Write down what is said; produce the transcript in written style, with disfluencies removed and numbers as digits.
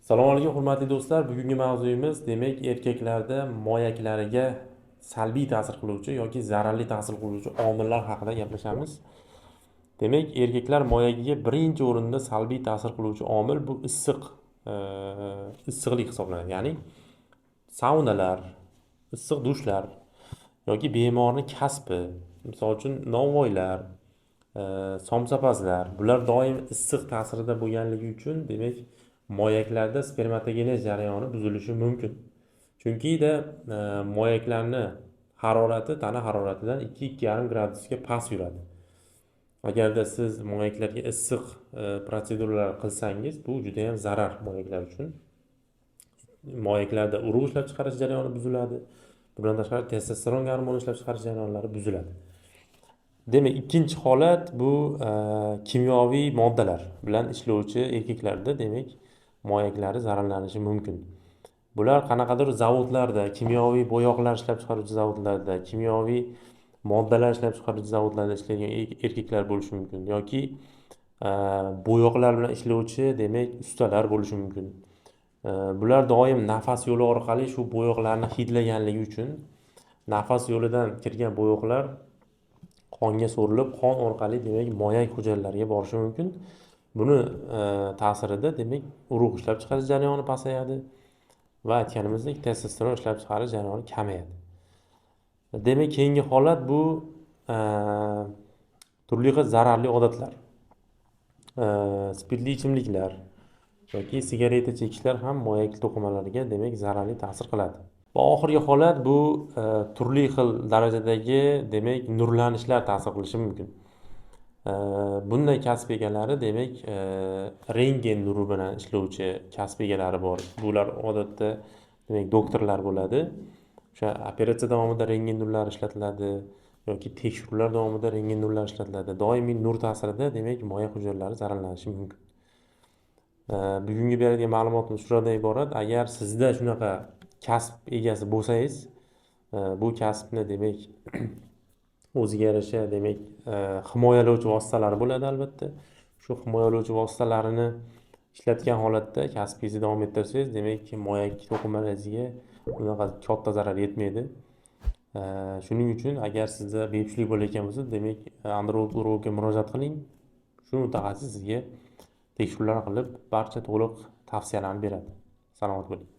Assalomu alaykum, hurmatli do'stlar. Bugungi mavzuyimiz, demak, erkaklarda moyaklariga salbiy ta'sir qiluvchi yoki zararli ta'sir qiluvchi omillar haqida gaplashamiz. Demak, erkaklar moyagiga birinchi o'rinda salbiy ta'sir qiluvchi omil bu issiqlik hisoblanadi. Ya'ni saunalar, issiq dushlar yoki bemorni kasbi, misol uchun novvoylar, somsapazlar, bular doim issiq ta'sirida bo'lganligi uchun, demak, moyaklarda spermatogenez jarayoni buzilishi mumkin. Chunkida moyaklarni harorati tana haroratidan 2-2,5 gradusga past yuradi. Agarda siz moyaklarga issiq protseduralar qilsangiz, bu juda ham zarar moyaklar uchun. Moyaklarda urug' ishlab chiqarish jarayoni buziladi. Bundan tashqari testosteron gormoni ishlab chiqarish jarayonlari buziladi. Demak, ikkinchi holat bu kimyoviy moddalar bilan ishlovchi erkaklarda, demak, moyaklari zararlanishi mumkin. Bular qanaqadir zavodlarda, kimyoviy bo'yoqlar ishlab chiqaruvchi zavodlarda, kimyoviy moddalar ishlab chiqaruvchi zavodlarda ishlaydigan erkaklar bo'lishi mumkin yoki bo'yoqlar bilan ishlovchi, demak, ustalar bo'lishi mumkin. Bular doim nafas yo'li orqali shu bo'yoqlarni hidlaganligi uchun nafas yo'lidan kirgan bo'yoqlar qonga so'rilib, qon orqali, demak, moyak hujayralariga borishi mumkin. Buni ta'sirida, demak, urug' ishlab chiqarish jarayoni pasayadi va aytganimizdek, testosteron ishlab chiqarish jarayoni kamayadi. Demak, keyingi holat bu turli xil zararli odatlar. Spirtli ichimliklar yoki sigareta chekishlar ham moyak to'qimalariga, demak, zararli ta'sir qiladi. Va oxirgi holat bu turli xil darajadagi, demak, nurlanishlar ta'sir qilishi mumkin. Bunday kasb egalari, demak, rentgen nuri bilan ishlovchi kasb egalari bor. Bular odatda, demak, doktorlar bo'ladi. O'sha operatsiya davomida rentgen nurlari ishlatiladi yoki tekshiruvlar davomida rentgen nurlari ishlatiladi. Doimiy nur ta'sirida, demak, moyak hujayralari zararlanishi mumkin. Bugungi beradigan ma'lumotimiz shulardan iborat. Agar sizda shunaqa kasb egasi bo'lsangiz, bu kasbni, demak, o'ziga yarasha, demak, himoyalovchi vositalari bo'ladi albatta. Shu himoyalovchi vositalarini ishlatgan holatda kasbingizni davom ettirsangiz, demak, moyak to'qimalaringizga unaqa katta zarar yetmaydi. Shuning uchun agar sizda bepushtlik bo'layotgan bo'lsa, demak, androlog urologga murojaat qiling. Shu mutaxassis sizga tekshiruvlar qilib, barcha to'liq tavsiyalarni beradi. Salomat bo'ling.